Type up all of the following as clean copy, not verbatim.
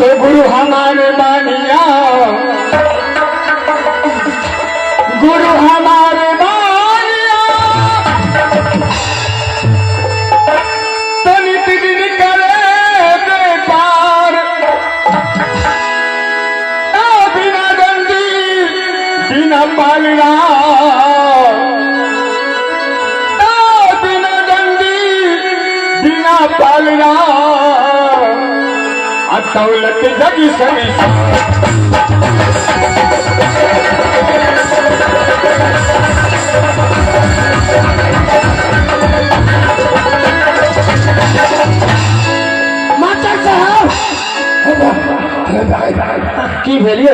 तो गुरु हमारे बानिया, गुरु हमारे बानिया, तो नित दिन करे बेपार। ओ बिना डंडी बिना पालना, ओ बिना डंडी बिना पालना, दौलत जग संसार। मास्टर साहब, की भेलिए?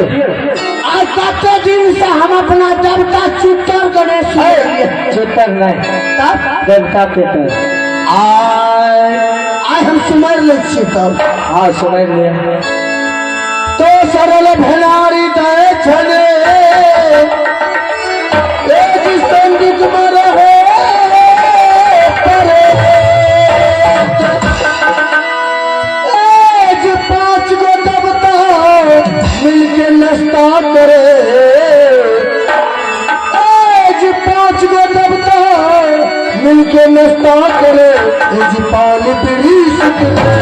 आज कते दिन से हम अपना देवता चुतर गणेश सुनलियै। चुतर नहीं। तब? देवता पितर। आय आय हम सुमरि लै छियै तब। हाँ, सुमरि लिया। तो सरल भेनारी दै छले, एक संदिक में रहे परे। ए जे 5 गो देवता मिलके नाश्ता करे, ए जे 5 गो देवता मिलके नाश्ता करे, ए जे पानी पीड़ी सुतले।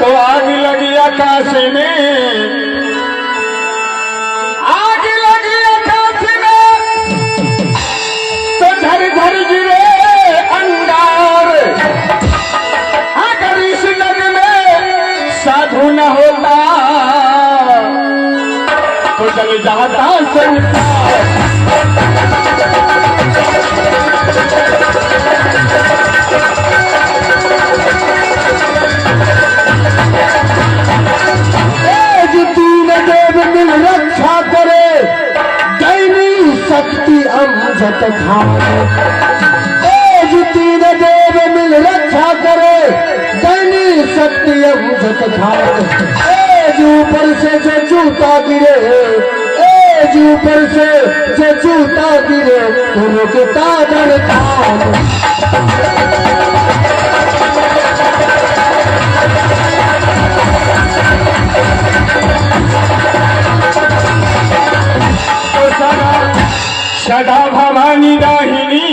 तो आग लगी आकाश में, आग लगी आकाश में, तो झर झर गिरे अंगार। अगर इस जग में साधु न होता तो जल जाता संसार। ए जे तीन देव मिल रक्षा करे, दैनी शक्ति अमजत खान। ए जे तीन देव मिल रक्षा करे, दैनी शक्ति अमजत खान। ए जे ऊपर से जो जूता गिरे, ए जे ऊपर से जो जूता गिरे, तो रुकता दर खान। तो सदा सदा भवानी दाहिनी,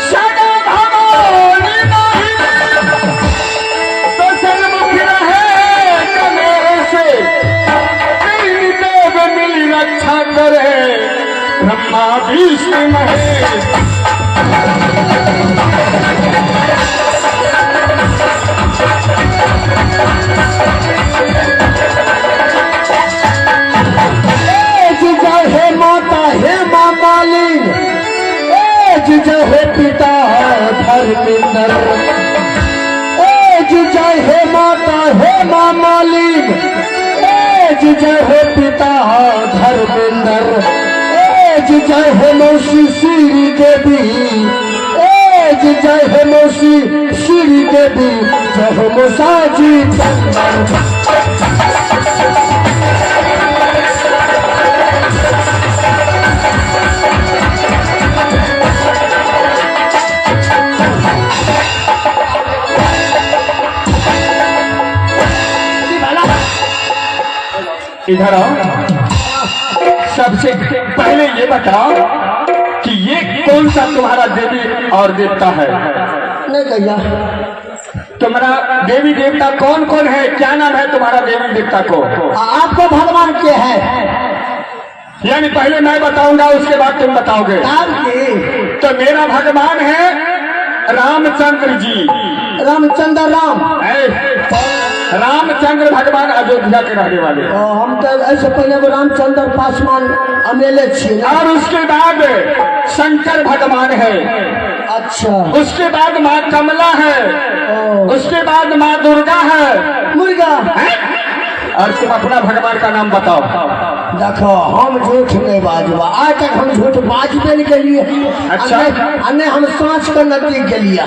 सदा भवानी दाहिनी, तो सन्मुख रहे गणेश। तीन देव मिल रक्षा करे, ब्रह्मा विष्णु महेश। ए जे जय हे माता हे माँ मालिन, ए जे जय हे पिता धर्मेंद्र। ए जे जय हे माता हे माँ मालिन, ए जे जय हे पिता धर्मेंद्र। ए जे जय हे मौसी श्री देवी, ए जे जय हे मौसी श्री देवी, जय हो मौसा जी चंदन। इधर आओ। सबसे पहले ये बताओ कि ये कौन सा तुम्हारा देवी और देवता है? नहीं कहिया। तुम्हारा देवी देवता कौन कौन है? क्या नाम है तुम्हारा देवी देवता को? आपको भगवान के है? यानी पहले मैं बताऊंगा, उसके बाद तुम बताओगे। नाम की? तो मेरा भगवान है रामचंद्र जी। रामचंद्र राम? ऐ, रामचंद्र भगवान अयोध्या के रहने वाले। ओ, हम तो ऐसे पहले वो रामचंद्र पासवान अमेले छियै ना। और उसके बाद शंकर भगवान है। अच्छा। उसके बाद माँ कमला है। ओ। उसके बाद माँ दुर्गा है। मुर्गा। हैं? और तुम अपना भगवान का नाम बताओ। देखो, हम झूठ नहीं बाजबा। आज तक हम झूठ बाजबे नहीं के लिए। अच्छा। आ नहीं हम साँच के नजदीक गेलिए।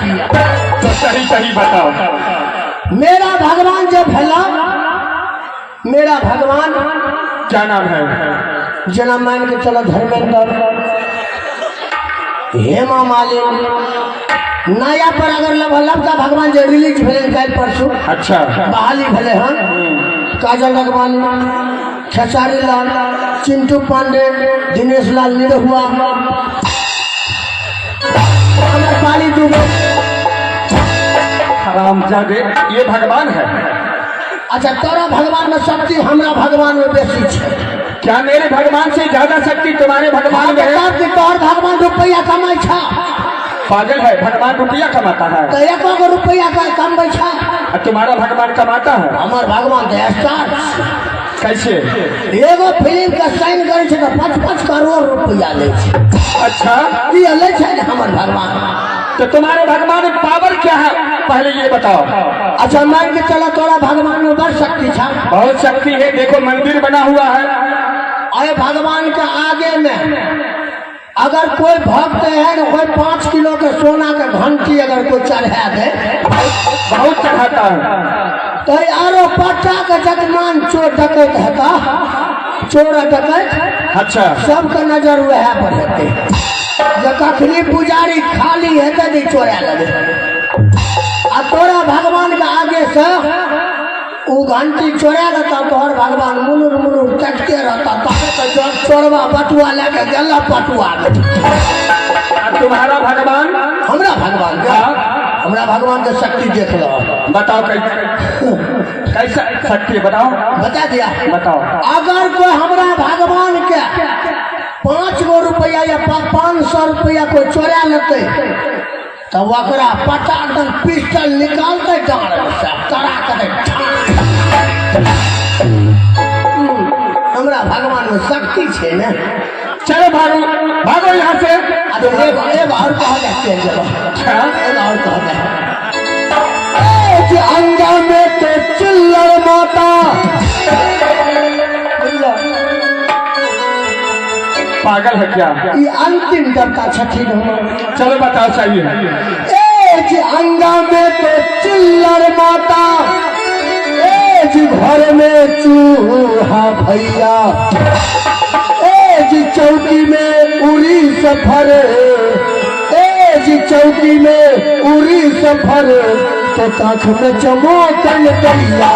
तो सही सही बताओ। मेरा भगवान जो भेला, मेरा भगवान। क्या नाम है? जेना मान के चलो धर्मेंद्र, हेमा मालिनी, नया पर अगर लबका भगवान जे रिलीज भेलै काल्हि परसू, अच्छा। बहाली भेलै हन, काजल राघवानी, खेसारी लाल, चिंटू पांडे, दिनेश लाल निरहुआ, अमरपाली दुबे। हरामजादे, ये भगवान है? अच्छा, तोरा भगवान में शक्ति हमरा भगवान में बेसी छै। क्या मेरे भगवान से ज्यादा शक्ति तुम्हारे भगवान में है? तब कि तोहर भगवान रुपया कमाइ छ। पागल है, भगवान रुपया कमाता है? तऽ एको गो रुपया कमबै छ? और तुम्हारा भगवान कमाता है? हमर भगवान तऽ स्टार छै। कैसे? एगो फिल्म के साइन करै छै तऽ 5-5 करोड़ रुपया लै छै। अच्छा। ई लै छै ने हमर भगवान। तो तुम्हारे भगवान में पावर क्या है, पहले ये बताओ। अच्छा, मान के चला तोरा भगवान में बड़ शक्ति छ। बहुत शक्ति है, देखो मंदिर बना हुआ है। अरे, भगवान के आगे में अगर कोई भक्त है ना, कोई 5 किलो के सोना के घंटी अगर कोई चढ़ा दे। बहुत चढ़ाता है। तो आरो पट्टा के जजमान चोर डकैत हेता, चोर डकैत, सबके नजर वएह पर हेतै जे कखनी पुजारी खाली हेतै जे चोरा लेबै। आ तोरा भगवान के आगे से उ घंटी चोरा लेता, तोहर भगवान मुनुर मुनुर तकते रहता, तबे तो जब चोरवा बटुआ लेके गेला पटुआ में। और तुम्हारा भगवान? हमरा भगवान के? हाँ। हमरा भगवान के शक्ति देख लो। बताओ, कैसे कैसा शक्ति, बताओ। बता दिया। बताओ। अगर कोई हमरा भगवान के 5 गो रुपया या 500 रुपया कोई चोरा लेतै तऽ ओकरा पटादन पिस्टल निकालतै डाँड़ में से तड़ा के दे। हमरा भगवान में शक्ति छै ने। चलो, भागो भागो यहाँ से। आ तो एगो एगो और कह जाए, चल जब। हाँ? एगो और कह जाए। ए जे अंगा में तो चिल्लर माता, बुझलो? पागल है क्या? ई अंतिम देवता छथिन हमर। चलो, बताओ, सही है। ए जे अंगा में तो चिल्लर माता, ए जी घर में चूहा भैया, ए जी चौकी में उरी सफर, ए जी चौकी में उरी सफर, तो काख में चमोकन दैया।